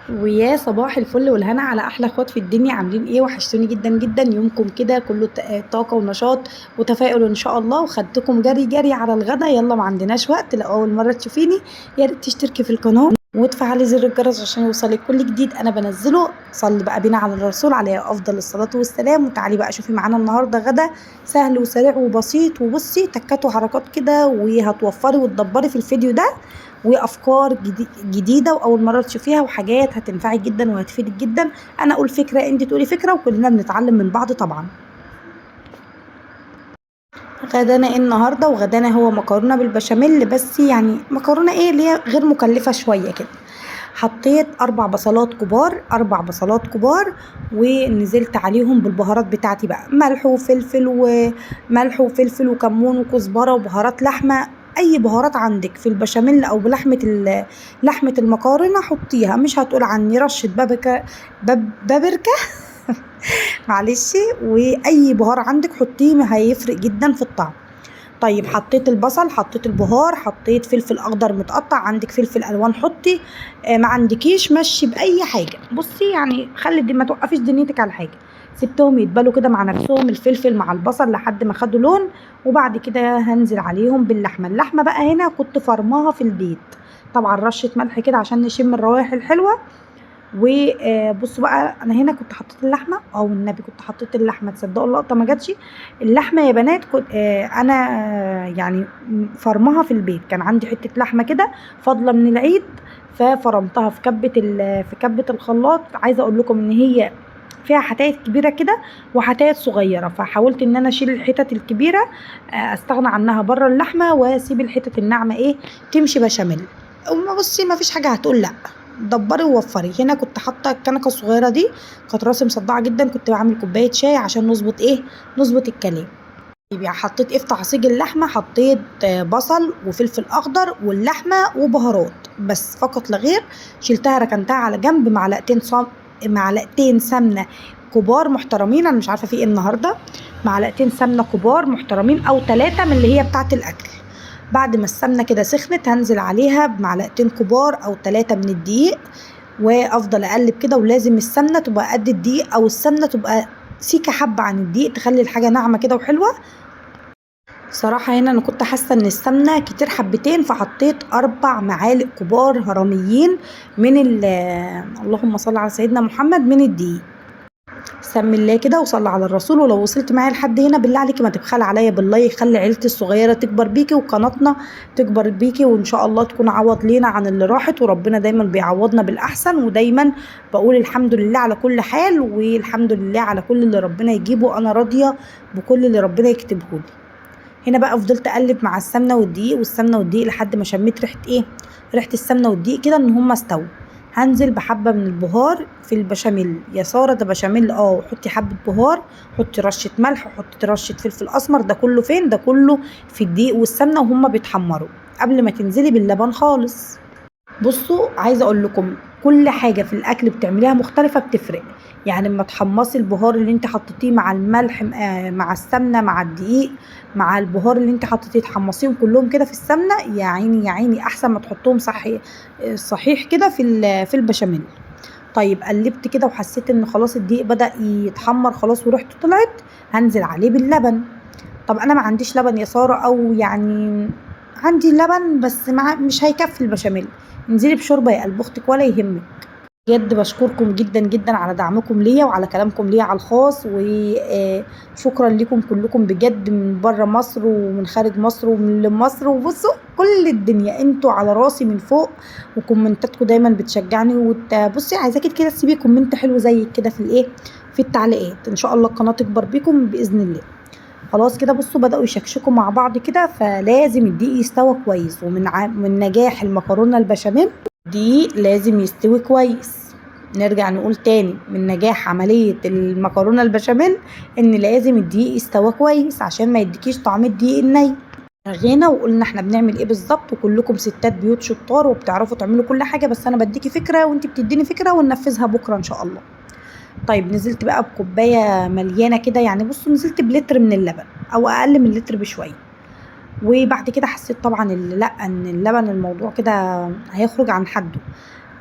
ويا صباح الفل والهنا على احلى اخوات في الدنيا. عاملين ايه؟ وحشتوني جدا جدا. يومكم كده كله طاقة ونشاط وتفاؤل ان شاء الله. وخدتكم جري جري على الغدا، يلا ما عندناش وقت. لو اول مرة تشوفيني يا ريت تشتركي في القناة وتفعلي زر الجرس عشان يوصلك كل جديد انا بنزله. صلي بقى بينا على الرسول عليه افضل الصلاة والسلام. وتعالي بقى شوفي معانا النهارده غدا سهل وسريع وبسيط، وبصي تكات وحركات كده، وهتوفري وتدبري في الفيديو ده، وافكار جديدة واول مرة تشوفيها، وحاجات هتنفعك جدا وهتفيدك جدا. انا اقول فكرة، انت تقولي فكرة، وكلنا بنتعلم من بعض طبعا. غدانا ايه النهارده؟ وغدانا هو مكرونه بالبشاميل، بس يعني مكرونه ايه اللي هي غير مكلفة شوية كده. حطيت 4 بصلات كبار، 4 بصلات كبار، ونزلت عليهم بالبهارات بتاعتي بقى، ملح وفلفل وملح وفلفل وكمون وكزبره وبهارات لحمه، اي بهارات عندك في البشاميل او بلحمه لحمه المكرونه حطيها، مش هتقول عني. رشه بابريكا، بابريكا معلش، واي بهار عندك حطيه، هيفرق جدا في الطعم. طيب حطيت البصل، حطيت البهار، حطيت فلفل اخضر متقطع، عندك فلفل الوان حطي، ما عندكيش مشي باي حاجة. بصي يعني خلي دي، ما توقفيش دنيتك على حاجة. سبتهم يتبلوا كده مع نفسهم الفلفل مع البصل لحد ما خدوا لون، وبعد كده هنزل عليهم باللحمه. اللحمة بقى هنا كنت فرماها في البيت طبعا، رشه ملح كده عشان نشم الروائح الحلوة. وبصوا بقى انا هنا كنت حطيت اللحمة، والنبي كنت حطيت اللحمة، تصدقوا اللقطة ما جاتش. اللحمة يا بنات كنت انا يعني فرمها في البيت، كان عندي حتة لحمه كده فاضلة من العيد، ففرمتها في كبه في كبه الخلاط. عايزه اقول لكم ان هي فيها حتايت كبيرة كده وحتايت صغيرة، فحاولت ان انا اشيل الحتت الكبيرة، استغنى عنها بره اللحمة، واسيب الحتت الناعمة ايه تمشي بشاميل. وما بصي ما فيش حاجة هتقول لا، دبري ووفري. هنا كنت حاطه الكنكه الصغيرة دي، كانت راسي مصدعه جدا، كنت بعمل كوباية شاي عشان نظبط ايه، نظبط الكلام. يبقى حطيت ايه في تعصيج اللحمة؟ حطيت بصل وفلفل اخضر واللحمة وبهارات بس فقط لا غير. شلتها ركنتها على جنب. معلقتين سمنه كبار محترمين، انا مش عارفه في ايه النهارده، معلقتين سمنه كبار محترمين او 3 من اللي هي بتاعه الاكل. بعد ما السمنة كده سخنت هنزل عليها بمعلقتين كبار او 3 من الدقيق، وافضل اقلب كده. ولازم السمنة تبقى قد الدقيق، او السمنة تبقى سيكه حبه عن الدقيق، تخلي الحاجة ناعمة كده وحلوه. صراحة هنا انا كنت حاسه ان السمنة كتير حبتين، فحطيت 4 معالق كبار هرميين من اللهم صل على سيدنا محمد، من الدقيق. سمي الله كده وصلي على الرسول. ولو وصلت معايا لحد هنا بالله عليكي ما تبخلي عليا باللايك، خلي عيلتي الصغيرة تكبر بيكي وقناتنا تكبر بيكي، وان شاء الله تكون عوض لينا عن اللي راحت، وربنا دايما بيعوضنا بالاحسن. ودايما بقول الحمد لله على كل حال، والحمد لله على كل اللي ربنا يجيبه، انا راضية بكل اللي ربنا يكتبه لي. هنا بقى فضلت اقلب مع السمنة والدقيق والسمنه والدقيق لحد ما شميت ريحه ايه، ريحه السمنة والدقيق كده ان هما استووا. هنزل بحبه من البهار في البشاميل. يا ساره ده بشاميل، حطي حبه بهار، حطي رشه ملح، حطي رشه فلفل اسمر. ده كله فين؟ ده كله في الدقيق والسمنه وهما بيتحمروا قبل ما تنزلي باللبن خالص. بصوا عايزه اقول لكم كل حاجة في الاكل بتعمليها مختلفة بتفرق. يعني اما تحمصي البهار اللي انت حطيتيه مع الملح، مع السمنة، مع الدقيق، مع البهار اللي انت حطيتيه، تحمصيهم كلهم كده في السمنة، يا عيني يا عيني، احسن ما تحطهم صحيح كده في البشاميل. طيب قلبت كده وحسيت ان خلاص الدقيق بدا يتحمر خلاص وريحته طلعت، هنزل عليه باللبن. طب انا ما عنديش لبن يا ساره، او يعني عندي لبن بس مش هيكفي البشاميل، انزلي بشوربه يا قلب اختك ولا يهمك. بجد بشكركم جدا جدا على دعمكم ليا وعلى كلامكم ليا على الخاص، وشكرا لكم كلكم بجد، من بره مصر ومن خارج مصر ومن مصر، وبصوا كل الدنيا، انتوا على راسي من فوق، وكومنتاتكم دايما بتشجعني. بصي عايزاكي كده تسيبي comment حلو زي كده في الايه، في التعليقات، ان شاء الله القناة تكبر بيكم باذن الله. خلاص كده بصوا بدأوا يشكشكوا مع بعض كده، فلازم الدقيق يستوى كويس. ومن من نجاح المكرونه البشاميل الدقيق لازم يستوي كويس. نرجع نقول تاني، من نجاح عملية المكرونة البشاميل ان لازم الدقيق يستوى كويس عشان ما يديكيش طعم الدقيق الني. رغينا وقلنا احنا بنعمل ايه بالظبط، وكلكم ستات بيوت شطار وبتعرفوا تعملوا كل حاجة، بس انا بديكي فكرة وانتي بتديني فكرة وننفذها بكرة ان شاء الله. طيب نزلت بقى بكوباية مليانة كده، يعني بصوا نزلت بلتر من اللبن او اقل من لتر بشوية. وبعد كده حسيت طبعا لا ان اللبن الموضوع كده هيخرج عن حده،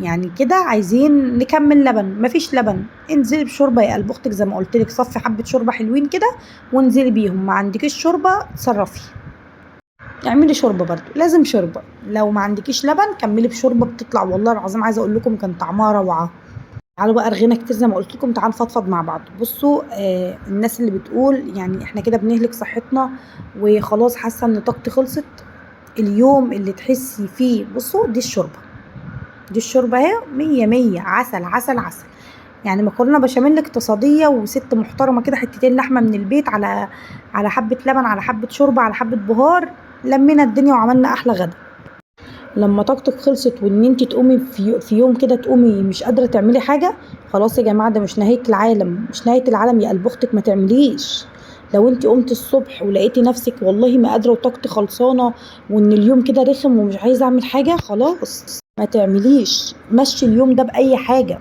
يعني كده عايزين نكمل لبن، مفيش لبن، انزلي بشوربه يا قلب اختك زي ما قلت لك، صفي حبه شوربة حلوين كده وانزلي بيهم. ما عندكيش شوربة اتصرفي، اعملي شوربة برضو، لازم شوربة. لو ما عندكيش لبن كملي بشوربه، بتطلع والله العظيم عايزه اقول لكم كان طعمها روعه. تعالوا بقى رغينا كتير زي ما قلت لكم، تعالوا نفضفض مع بعض. بصوا الناس اللي بتقول يعني احنا كده بنهلك صحتنا وخلاص حاسه ان طاقتي خلصت، اليوم اللي تحسي فيه، بصوا دي الشوربة، دي الشوربة اهي 100 100، عسل عسل عسل. يعني مكرونه بشاميل اقتصادية وست محترمه كده، حتتين لحمه من البيت على حبه لبن على حبه شوربة على حبه بهار، لمينا الدنيا وعملنا احلى غدا. لما طاقتك خلصت وان انت تقومي في يوم كده تقومي مش قادرة تعملي حاجة، خلاص يا جماعة ده مش نهاية العالم، مش نهاية العالم يا قلب اختك، ما تعمليش. لو انت قمتي الصبح ولقيتي نفسك والله ما قادرة وطاقتي خلصانه وان اليوم كده رخم ومش عايزه اعمل حاجة، خلاص ما تعمليش، مشي اليوم ده باي حاجة،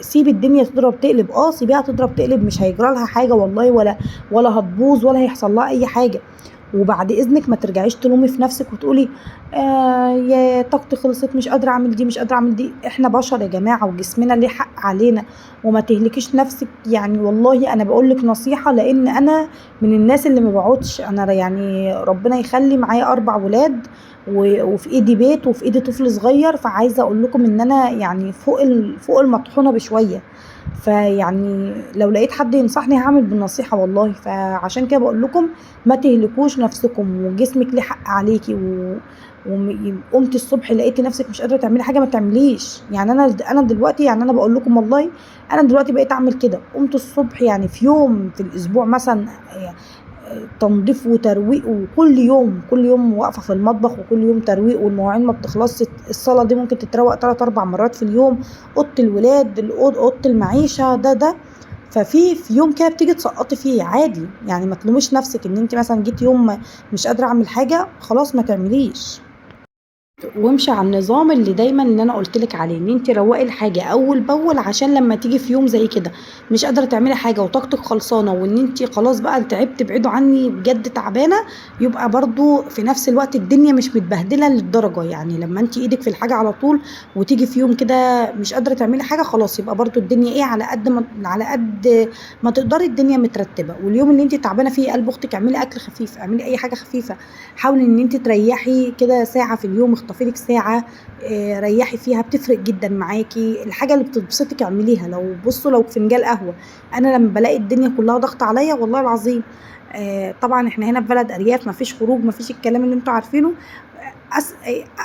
سيبي الدنيا تضرب تقلب، سيبيها تضرب تقلب، مش هيجرى لها حاجة والله، ولا هتبوظ ولا هيحصل لها اي حاجة. وبعد اذنك ما ترجعيش تلومي في نفسك وتقولي يا طاقتي خلصت، مش قادرة اعمل دي، مش قادرة اعمل دي. احنا بشر يا جماعة وجسمنا ليه حق علينا، وما تهلكيش نفسك. يعني والله انا بقول لك نصيحة، لان انا من الناس اللي ما بقعدش، انا يعني ربنا يخلي معايا 4 ولاد وفي ايدي بيت وفي ايدي طفل صغير، فعايزه اقول لكم ان انا يعني فوق المطحونه بشوية. فيعني لو لقيت حد ينصحني هعمل بالنصيحة والله. فعشان كده بقول لكم ما تهلكوش نفسكم، وجسمك ليه حق عليكي. وقمتي الصبح لقيتي نفسك مش قادرة تعملي حاجة ما تعمليش. يعني انا دلوقتي، يعني انا بقول لكم والله انا دلوقتي بقيت اعمل كده. قمت الصبح يعني في يوم في الاسبوع مثلا تنظيف وترويق، وكل يوم كل يوم واقفة في المطبخ، وكل يوم ترويق، والمواعين ما بتخلصش، الصاله دي ممكن تتروق 3-4 مرات في اليوم، اوضة الولاد، اوضة المعيشة، ده ففي يوم كده بتيجي تسقطي فيه عادي. يعني ما تلوميش نفسك ان انت مثلا جيتي يوم مش قادرة اعمل حاجة، خلاص ما تعمليش، وامشي على النظام اللي دايما اللي انا قلت لك عليه، ان انت روقي الحاجة اول باول، عشان لما تيجي في يوم زي كده مش قادرة تعملي حاجة وطاقتك خلصانه وان انت خلاص بقى تعبت، ابعدوا عني بجد تعبانة، يبقى برضو في نفس الوقت الدنيا مش متبهدله للدرجة. يعني لما انت ايدك في الحاجة على طول وتيجي في يوم كده مش قادرة تعملي حاجة، خلاص يبقى برضو الدنيا ايه، على قد ما تقدري الدنيا مترتبة. واليوم اللي انت تعبانة فيه قلب اختك اعملي اكل خفيف، اعملي اي حاجة خفيفة، حاولي ان انت تريحي كده ساعة في اليوم، اخطفي لك ساعة ريحي فيها، بتفرق جدا معاكي. الحاجة اللي بتبسطك اعمليها، لو بصوا لو فنجان قهوة. انا لما بلاقي الدنيا كلها ضغط عليا والله العظيم، طبعا احنا هنا في بلد ارياف، مفيش خروج، مفيش الكلام اللي انتوا عارفينه،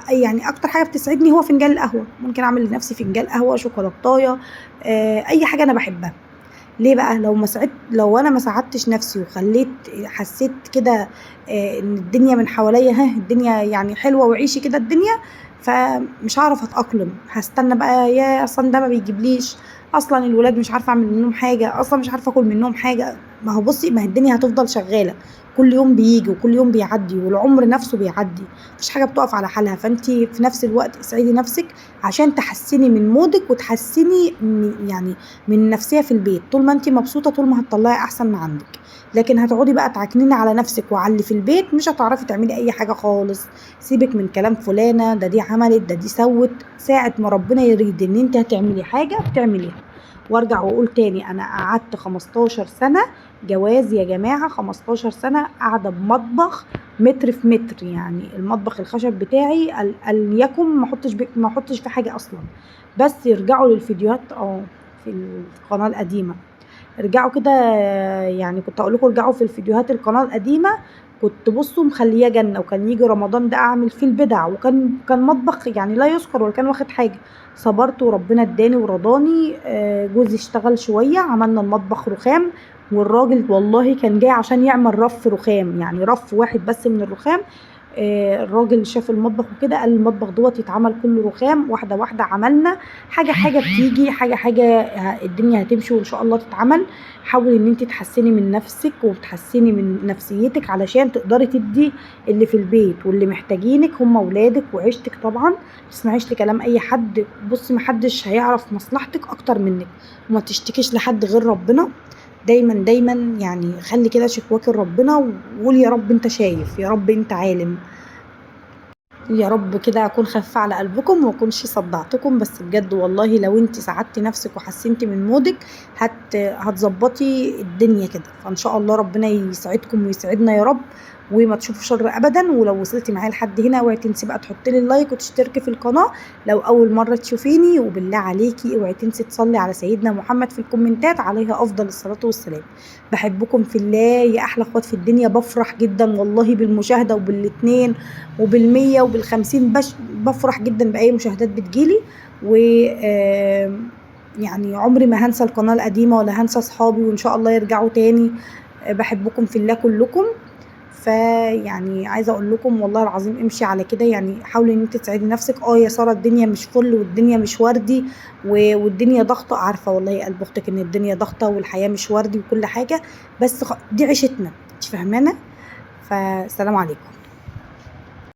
يعني اكتر حاجة بتسعدني هو فنجان القهوة. ممكن اعمل لنفسي فنجان قهوة، شوكولاتايه، اي حاجة انا بحبها. ليه بقى؟ لو انا ما ساعدتش نفسي وخليت حسيت كده ان الدنيا من حواليا ها الدنيا يعني حلوة وعيشي كده الدنيا، فمش هعرف اتاقلم. هستنى بقى يا اصلا ده ما بيجيبليش، اصلا الولاد مش عارفه اعمل منهم حاجة، اصلا مش عارفه اكل منهم حاجة. ما هو بصي، ما هي الدنيا هتفضل شغالة، كل يوم بيجي وكل يوم بيعدي والعمر نفسه بيعدي، مفيش حاجة بتقف على حالها. فانتي في نفس الوقت اسعدي نفسك عشان تحسني من مودك وتحسني يعني من النفسية في البيت. طول ما انتي مبسوطة طول ما هتطلعي احسن ما عندك، لكن هتقعدي بقى تعكنيني على نفسك وعلى اللي في البيت، مش هتعرفي تعملي اي حاجة خالص. سيبك من كلام فلانه، ده دي عملت، ده دي سوت. ساعة ما ربنا يريد ان انت هتعملي حاجة بتعمليها. وارجع واقول تاني، انا قعدت 15 سنة جواز يا جماعة، 15 سنة قاعدة بمطبخ متر في متر، يعني المطبخ الخشب بتاعي ليكن ما احطش في حاجة اصلا. بس يرجعوا للفيديوهات في القناة القديمة، ارجعوا كده، يعني كنت اقول لكم ارجعوا في الفيديوهات القناة القديمة، كنت بصوا مخليه جنة، وكان يجي رمضان ده اعمل فيه البدع، وكان مطبخ يعني لا يذكر ولا كان واخد حاجة. صبرت وربنا اداني ورضاني. جوزي اشتغل شوية، عملنا المطبخ رخام، والراجل والله كان جاي عشان يعمل رف رخام، يعني رف واحد بس من الرخام. الراجل شاف المطبخ وكده قال المطبخ دوت يتعمل كله رخام، واحدة واحدة عملنا حاجة حاجة بتيجي حاجة حاجة، الدنيا هتمشي وان شاء الله تتعمل. حاولي ان انت تحسني من نفسك وتحسني من نفسيتك علشان تقدري تدي اللي في البيت واللي محتاجينك هم اولادك وعيشتك. طبعا ما تسمعيش لكلام اي حد، بصي محدش هيعرف مصلحتك اكتر منك، وما تشتكيش لحد غير ربنا. دايما دايما يعني خلي كده شكواك لربنا وقول يا رب انت شايف، يا رب انت عالم. يا رب كده اكون خفيفة على قلبكم وما اكونش صدعتكم، بس بجد والله لو انت ساعدتي نفسك وحسنتي من مودك هتظبطي الدنيا كده. فان شاء الله ربنا يسعدكم ويسعدنا يا رب، وما تشوفوا شر ابدا. ولو وصلتي معايا لحد هنا اوعي تنسي بقى تحطي لي ال like وتشتركي في القناة لو اول مرة تشوفيني، وبالله عليكي اوعي تنسي تصلي على سيدنا محمد في الكومنتات، عليها افضل الصلاة والسلام. بحبكم في الله يا احلى اخوات في الدنيا. بفرح جدا والله بالمشاهدة وبالاتنين وبالمية وبالخمسين، بفرح جدا باي مشاهدات بتجيلي. و يعني عمري ما هنسى القناة القديمة ولا هنسى اصحابي، وان شاء الله يرجعوا تاني. بحبكم في الله كلكم. فيعني عايزه اقول لكم والله العظيم امشي على كده، يعني حاولي ان انت تساعدي نفسك. يا ساره الدنيا مش فل والدنيا مش وردي والدنيا ضغطه، عارفه والله يا قلب اختك ان الدنيا ضغطه والحياة مش وردي وكل حاجة، بس دي عيشتنا، انت فاهمانه؟ فسلام عليكم.